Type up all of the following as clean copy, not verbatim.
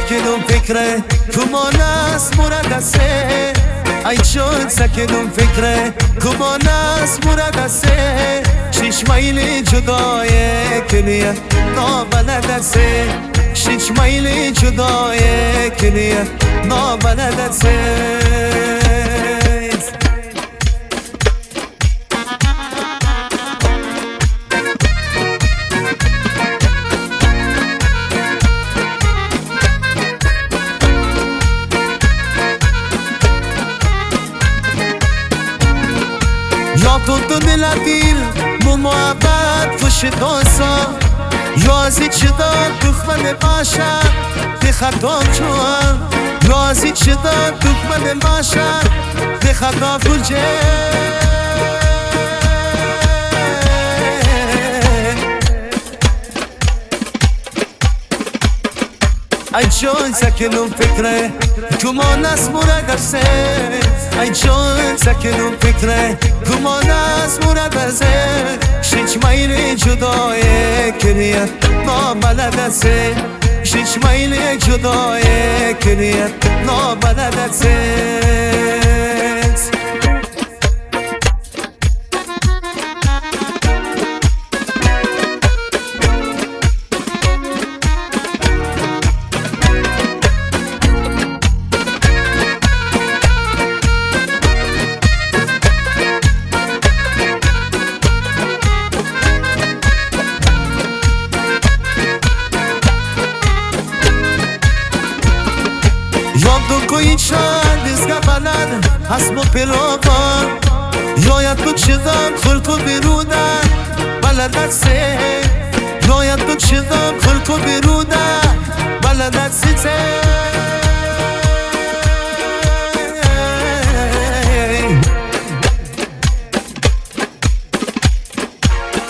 سکنم فکره کمان است مردسه ای جان سکنم فکره کمان است مردسه شش میل جدای کنیه نابلدسه شش میل جدای کنیه نابلدسه. یا تو دل مو محبت خوش دوسا یازی چه داد دخمن باشه به خطا چون یازی چه داد دخمن باشه به خطا کجه ای جان سکنم فکره کمان است مردسه ای جان سکنم فکره کمان است مردسه شش میل جدای کنیه نابلدسه شش میل جدای کنیه نابلدسه. اسمو پیلوان یاید تو چیزم خلقو بیرونه بلدت سه یاید تو چیزم خلقو بیرونه بلدت سه.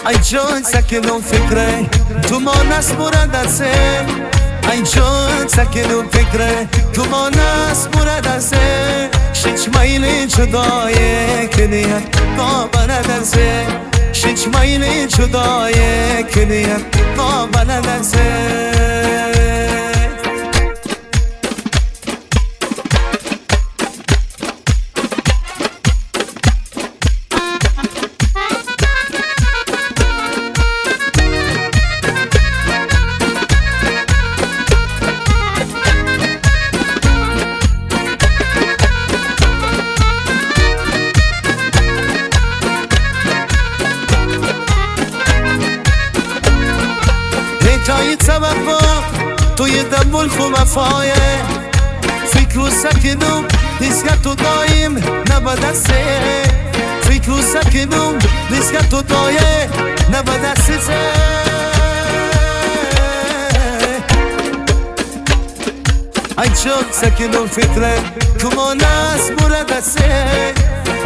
ای جان سکنم فکره تو است مردسه ای جان سکنم فکره تو است مردسه شش میل جدای کنیه نابلدسه شش میل جدای کنیه نابلدسه. توی دم وفایه فکر سکنم دیسکت دایم نبدسه فکر سکنم دیسکت دایه نبدسه. ای جان سکنم فکره کمان است مردسه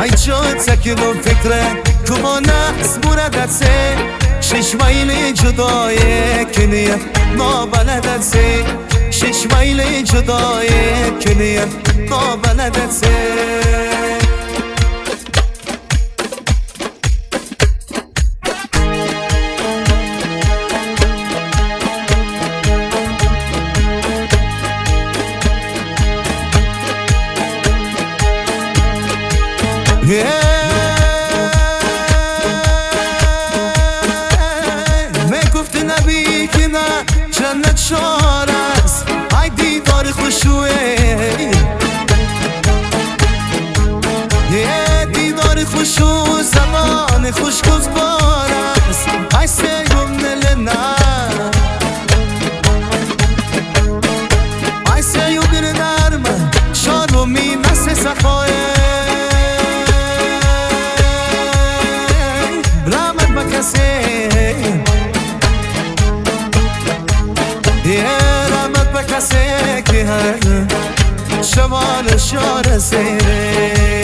ای جان سکنم فکره کمان است مردسه شش میل جدای کنیه نابلدسه شش میل جدای کنیه نابلدسه. جنت شار است ای دیدار خوشوه یه دیدار خوشو زمان خوش گذبار است ای سیوم نلنا ای سیوم نرم شارو می نس سخایه رحمت بکسه رحمت به کسی که هر شمال شار سیره.